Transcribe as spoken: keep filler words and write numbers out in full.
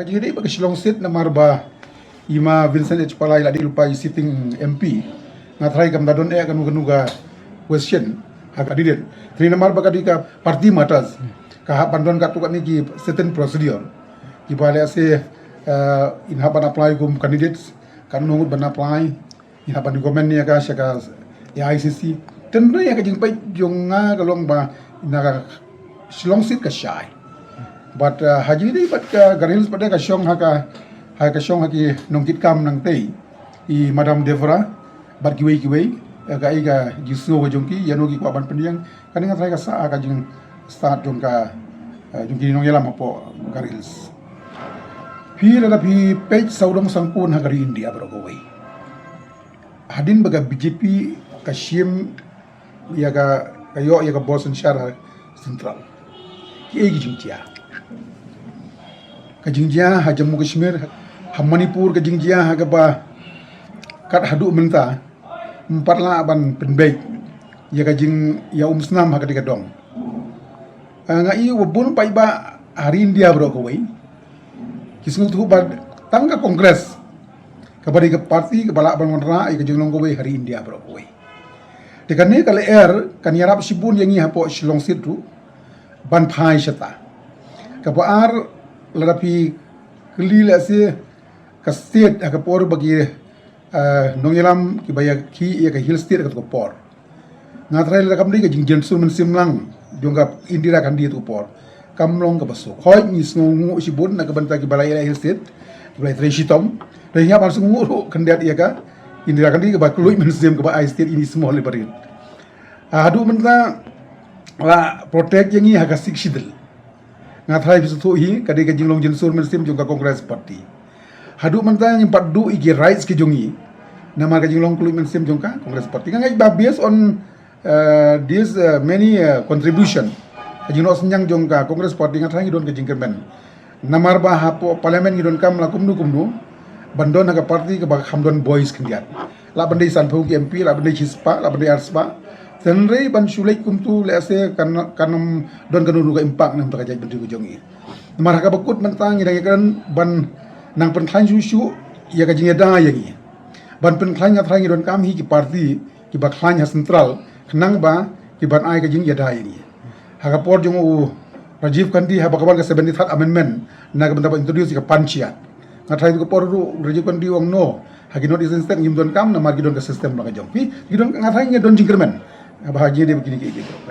Jingdei ba ka Shillong seat namar ba i ma Vincent H Pala i la dei lypa i sitting M P. Nga tharai kam da don eh kano kano ka question ha ka candidate. Three namar ba ka dei ka party matters. Ka hap ban don katto katne ki certain procedure. Ki ba leh se, uh, in hap ban apply kum candidates, kan ngut ban apply. Ina ban recommend ïa ka sha ka A I C C. Tynrai ïa ka jingpeit jong nga ka long ba na ka Shillong seat ka shai. But, uh, ha jingdei bad ka Garo Hills pat ka shong ha ka, ha ka shong ha ki nongkitkam nangtei. I Madam Deborah bad kiwei kiwei, eh, ka ai ka jingsngew ka jong ki, ïa no ki kwah ban pynïeng. Kane nga tharai ka sah ka jingstad jong ka, eh, jong ki nongïalam hapoh Garo Hills. Phi lada phi peit sawdong sangkun ha ka ri India baroh kawei. Hadien ba ka B J P ka shim ïa ka, ka ïoh ïa ka bor synshar ha central. Ki ei ki jingjia. Ka jingjia ha Jammu Kashmir, ha Manipur ka jingjia ha kaba kat haduh mynta ym pat lah ban pynbeit ïa ka jing, ïa umsnam ha katei ka dong. Ah, nga i wa bun paidbah ha ri India baroh kawei ki sngewthuh ba tang ka Congress kaba dei ka party kaba lah ban wanrah ïa ka jinglong kawei ha ri India baroh kawei. Te kane ka lyer kan ïarap shibun ïa ngi hapoh Shillong seat ruh ban phai shata. Kaba ar, lada phi kylli lehse ka state ha ka por ba ki, eh, nongïalam kiba ïa ki ïa ka Hill State ha kato ka por. Nga tharai lada kam dei ka jingjensur mynsiem lang jong ka Indira Gandhi ha kato ka por, kam long kaba suk. Hooid ngi sngewnguh shibun na ka bynta kiba la ïaleh Hill State, kiba la ïatrei shitom. Te ngi hap ban sngewnguh ruh khyndiat ïa ka Indira Gandhi kaba kylluid mynsiem, kaba ai state ini small liberate. Ah, haduh mynta la protect ïa ngi ha ka Sixth Schedule. Nga tharai phi sngewthuh hi, ka dei ka jinglong jensur mynsiem jong ka Congress Party. Haduh mynta ngim pat duh ïa ki rights ki jong ngi namar ka jinglong kylluid mynsiem jong ka Congress Party. Nga ngeit ba based on, uh, this, uh, many, uh, contribution, ka jingnoh synñiang jong ka Congress Party, nga tharai ngi don ka jingkyrmen. Namar ba hapoh Parliament ngi donkam la kumno kumno ban don ha ka party kaba kham don voice khyndiat. Lah ban dei sanphew ki M P, lah ban dei shispah, lah ban dei arspah. Hynrei ban shu leit kumto lehse kan, kan ym don kano kano ka impact na ka bynta ka jaitbynriew ka jong ngi. Namar ha kaba kut mynta ngi dang ïakren ban nang pynkhlaiñ shuh shuh ïa ka jingïada ïa ngi. Ban pynkhlaiñ, nga tharai ngi donkam hi ki party kiba khlaiñ ha central khnang ba ki ban ai ka jingïada ïa ngi. Ha ka por jong u Rajiv Gandhi, haba ka wan ka seventy-third amendment na ka bynta ba introduce ïa ka panchayat, nga tharai tu ka por ruh Rajiv Gandhi u ong no, ha ki North Eastern state ngim donkam namar ki don ka system ba ka jong. Phi, ki don, nga tharai ngi don jingkyrmen. Haba ha jingdei ba kine ki, ki, ki.